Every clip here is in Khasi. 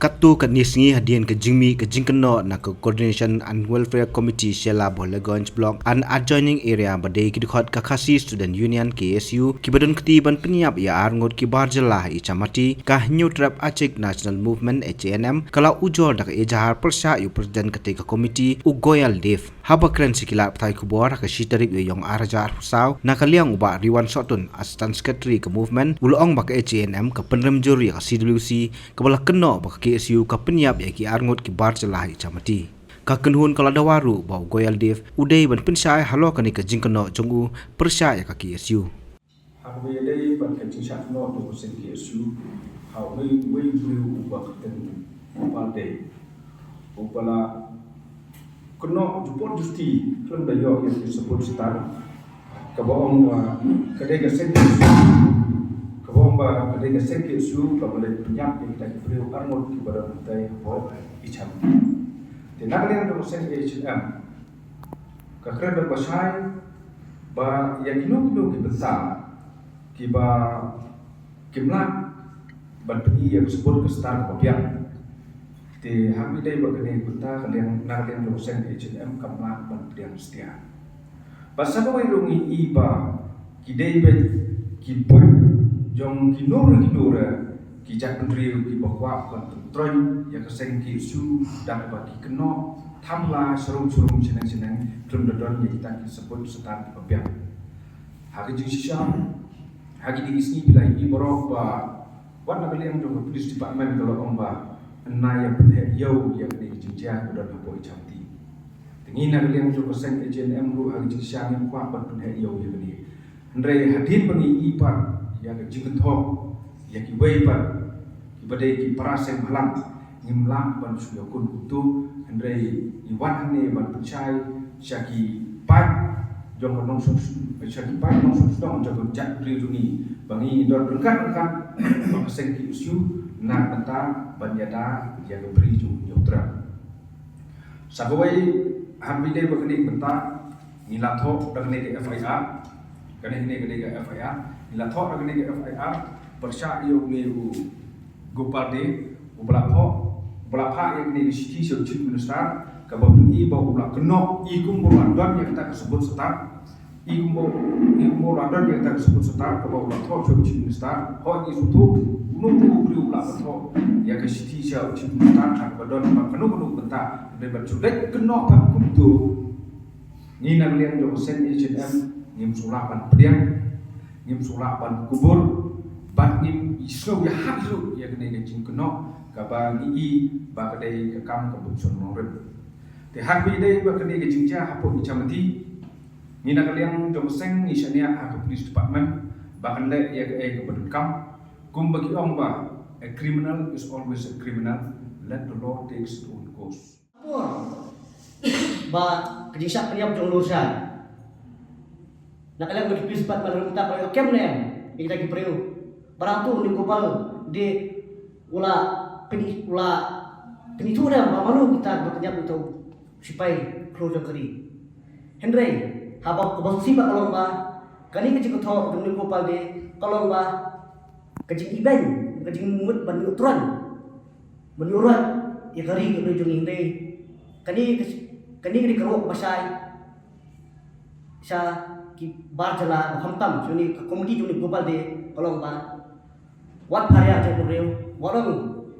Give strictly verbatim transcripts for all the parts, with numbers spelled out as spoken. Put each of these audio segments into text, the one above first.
Katto katne sngi hadien ka jingmih ka jingkynnoh na ka Coordination and Welfare Committee Shella Bhoylaganj Block and adjoining area ba dei ki dkhot ka Khasi Student Union K S U kiba don kti ban pynïap ïa arngut ki bar jylla ha Ichamati, ka Hynñiewtrep Achik National Movement H A N M ka la ujor da ka ejahar pyrshah ïa u president katei ka committee u Goyal Dev. Haba kren sha ki lad pathai khubor ha ka shi tarik u Ïaïong ar hajar arphew saw na ka liang u Bah Riwan Sohtun, Assistant Secretary ka Movement, u la ong ba ka H A N M ka pynrem jur ïa ka C W C kaba la kynnoh ba ka K S U ka pynïap ïa ki arngut ki bar jylla ha Ichamati. Ka kynhun ka la dawa ruh ba u Goyal Dev u dei ban pynshai halor kane ka jingkynnoh jong u pyrshah ïa ka K S U. Ha kaba ïadei bad ka jingshah kynnoh jong ka seng K S U ha uwei uwei u briew uba kyrteng u Gopal Dey, uba la kynnoh jubor justi khlem da ïoh ïa ki sabut stad, kaba ong ba ka dei ka seng K S U, kaba ong ba ka dei ka seng K S U kaba la pynïap ïa kita ki briew arngut kiba don hangtei hapoh Ichamati. Te na ka liang jong ka seng H A N M ka kren bad ba shai ba ïa kino kino ki bynta kiba kim lah ban pyni ïa ka sabut ka stad kaba biang. Te ha kaba ïadei bad kane ka bynta ka liang, na ka liang jong ka seng H A N M kam lah ban pdiang satia. Bad sa kawei ruh ngi i ba ki dei beit ki buit jong kino re kino re ki jaitbynriew kiba kwah ban pyntroiñ ïa ka seng K S U da kaba ki kynnoh thamla sharum sharum shaneng shaneng khlem da don ïa kita ki sabut stad kiba biang. Ha ka jingshisha, ha kine ki sngi phi la ïohi baroh ba wat na ka liang jong ka Police Department ka la ong ba yn ïa pynheh ïew ïa kane ka jingjia kaba don hapoh Ichamati. Te ngi na ka liang jong ka seng H A N M ruh ha ka jingshisha ngim kwah ban pynheh ïew ïa kane. Hynrei hadien ba ngi i pat ïa ka jingkynthoh ïa kiwei pat kiba dei ki para seng bhalang, ngim lah ban shu ïakun kumto, hynrei ngi wan hangne ban pynshai sha ki paid jong ka nongshong, sha ki paid nongshong shnong jong ka jaitbynriew jong ngi ba ngi don ryngkat ryngkat bad ka seng K S U na ka bynta ban ïada ïa ka bri jong u Hynñiewtrep. Sa kawei, ha kaba ïadei bad kane ka bynta ngi la thoh da kane ka F I R. Kane, kane ka dei ka F I R. Ngi la thoh da kane ka F I R pyrshah ïa une u Gopal Dey uba la thoh, uba la phah ïa kane ka shithi sha u Chief Minister kaba pyni ba u la kynnoh i kumba u la don ïa kata ka sabut stad. I kumba, i kumba u la don ïa kata ka sabut stad kaba u la thoh sha u Chief Minister. Hooid, ngi sngewthuh uno uno u briew u la thoh ïa ka shithi sha u Chief Minister ha kaba don bad kano kano ka bynta. Hynrei ban shu leit kynnoh pat kumto, ngi na ka liang jong ka seng H A N M ngim shu lah ban pdiang, ngim shu lah ban kubur, bad ngim sngew ïahap ruh ïa kane ka jingkynnoh kaba ngi i ba ka dei ka kam ka bym shym nongrim. Te ha kaba ïadei bad kane ka jingjia hapoh Ichamati, ngi na ka liang jong ka seng ngi shaniah ha ka Police Department ba kan leh ïa kaei kaba donkam. Kumba ki ong ba, a criminal is always a criminal, let the law take its own course. Por ba ka jingshah pynïap jong u Lurshah, na ka liang ka Police Department ruh mynta ka la ïoh kem ne em ïa kita ki briew? Ba dang tu une u Gopal Dey u la pyni, u la pynithuh ne em ba mano kita kiba pynïap ïa uta u sipai khlur jong ka ri? Hynrei haba kaba shisha ka long ba kane ka jingkynthoh jong une u Gopal Dey ka long ba ka jingibeiñ, ka jingmut ban ïoh troiñ, ban ïoh roit ïa ka ri ka ri jong ngi. Hynrei kane ka, kane ka dei ka ruh kaba shai sha ki bar jylla, ba khamtam sha une ka committee jong une u Gopal Dey ka long ba wat pharia jong u briew, wat long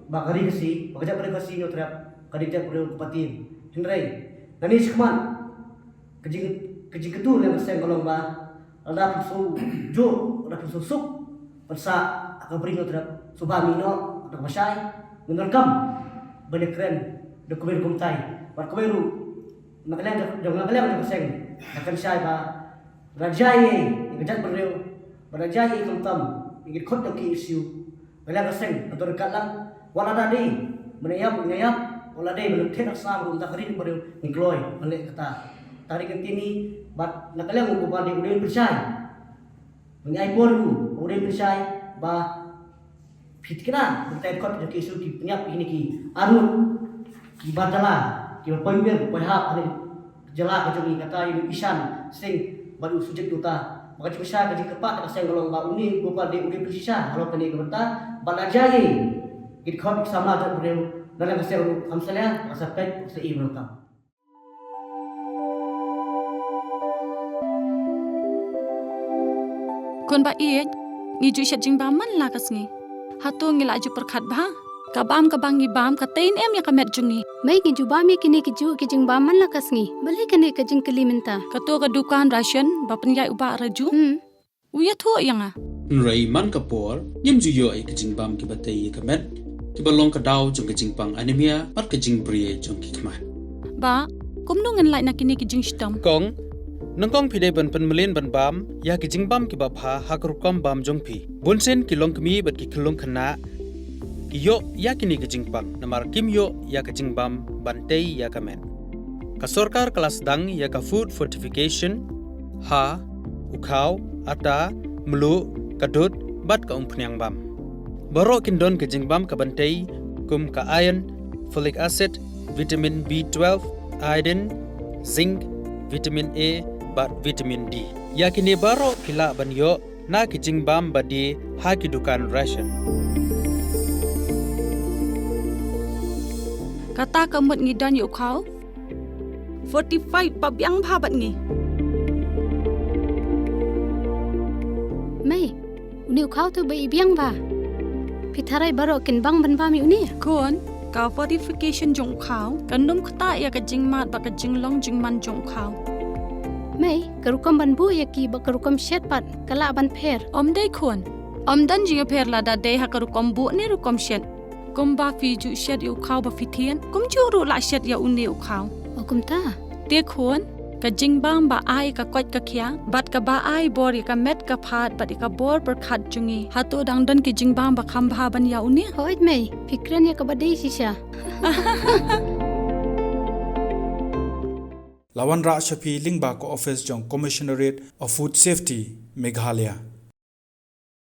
ba ka ri Khasi, ba ka jaitbynriew Khasi Hynñiewtrep ka dei ka jaitbynriew kaba tien. Hynrei nane shakhmat ka jing, ka jingkyntu na ka seng ka long ba lada phin sngewjuh, lada phin sngewsuk pynsah ha ka bri Hynñiewtrep, sngewbha mih noh. Kata kaba shai, ngim donkam ban ïakren da kumne kumtai. Bad kawei ruh, na ka liang jong, na ka liang jong ka seng ka kren shai ba lada jia ïa ka jaitbynriew, ba lada jia ïa khamtam ïa ki dkhot jong ka K S U, na ka liang ka seng ka don ryngkat lang. Wat lada dei ban ïap, ban ïap, wat lada dei ban leit theh nuksa ruh, mynta ka ri ka briew ngi kloi ban leh kata. Te ka dei ka ktien bad na ka liang u Gopal Dey u dei ban pynshai. Ngi ai por ïa u, u dei ban pynshai ba phi tikna, mynta ka dkhot jong ka K S U ki pynïap ïa kine ki arngut ki bar jylla kiba poi wir poi hap ha jylla ka jong ngi, kata ïa u Ishan Singh bad u Sujit Dutta. Ba ka jingpynshai, ka jingkyrpad ka seng ka long ba une u Gopal Dey u dei ban pynshisha halor kane ka bynta, ba lada jia ïa Ki khot ki samla jong briew, na la ka se u kam sa le, ka sa pek, ka sa i briew kam. Khun ba ïeit, ngi ju shet jingbam man la ka sngi. Hato ngi la ju pyrkhat bha? Ka bam ka ba ngi bam ka tei ne em ïa ka met jong ngi. Mei ngi ju bam ïa kine ki ju ki jingbam man la ka sngi. Balei kane ka jingkylli mynta? Kato ka dukan ration ba pynïaid u Bah Raju. Hmm. U ïathuh ïa nga. Hynrei man ka por, ngim ju ïoh ïa ka jingbam kiba tei ïa ka met, kiba long ka daw jong ka jingpang anemia, bad ka jingbri jong ki khmat. Bah, kumno ngin lait na kine ki jingshitom? Kong, nyngkong phi dei ban pynmlien ban bam ïa ki jingbam kiba bha ha ka rukom bam jong phi. Bunsien ki longkmie bad ki khyllung khynnah ki ïoh ïa kine ki jingpang, namar kim ïoh ïa ka jingbam ban tei ïa ka met. Ka sorkar ka la sdang ïa ka food fortification ha u khaw, ata, mluh, ka dud, bad ka umphniang bam. Baroh kin don ka jingbam ka ban tei, kum ka iron, folic acid, vitamin B twelve, iodine, zinc, vitamin A, bad vitamin D. Ïa kine baroh phi lah ban ïoh na ki jingbam ba die ha ki dukan ration. Kata ka mut ngi don ïa u khaw fortified ba biang bha bad ngi. Mei, une u khaw te ba i biang bha. Phi tharai baroh kin bang ban bam ïa une? Khun, ka fortification jong u khaw kan ym ktah ïa ka jingmad bad ka jinglong jingman jong u khaw. Mei, ka rukom ban buh ïa ki bad ka rukom shet pat ka lah ban pher. Ym dei khun. Ym don jingpher lada dei ha ka rukom buh ne rukom shet. Kumba phi ju shet ïa u khaw ba phi thied, kumjuh ruh lah shet ïa une u khaw. O kumta? Te khun, ka jingbam ba ai ka koit ka khiah, bad kaba ai bor ïa ka met ka phad, bad ïa ka bor pyrkhat jong ngi. Hato dang don ki jingbam ba kham bha ban ïa une? Hooid mei, phi kren ïa kaba dei shisha. La wanrah sha phi lyngba ka office jong Commissionerate of Food Safety, Meghalaya.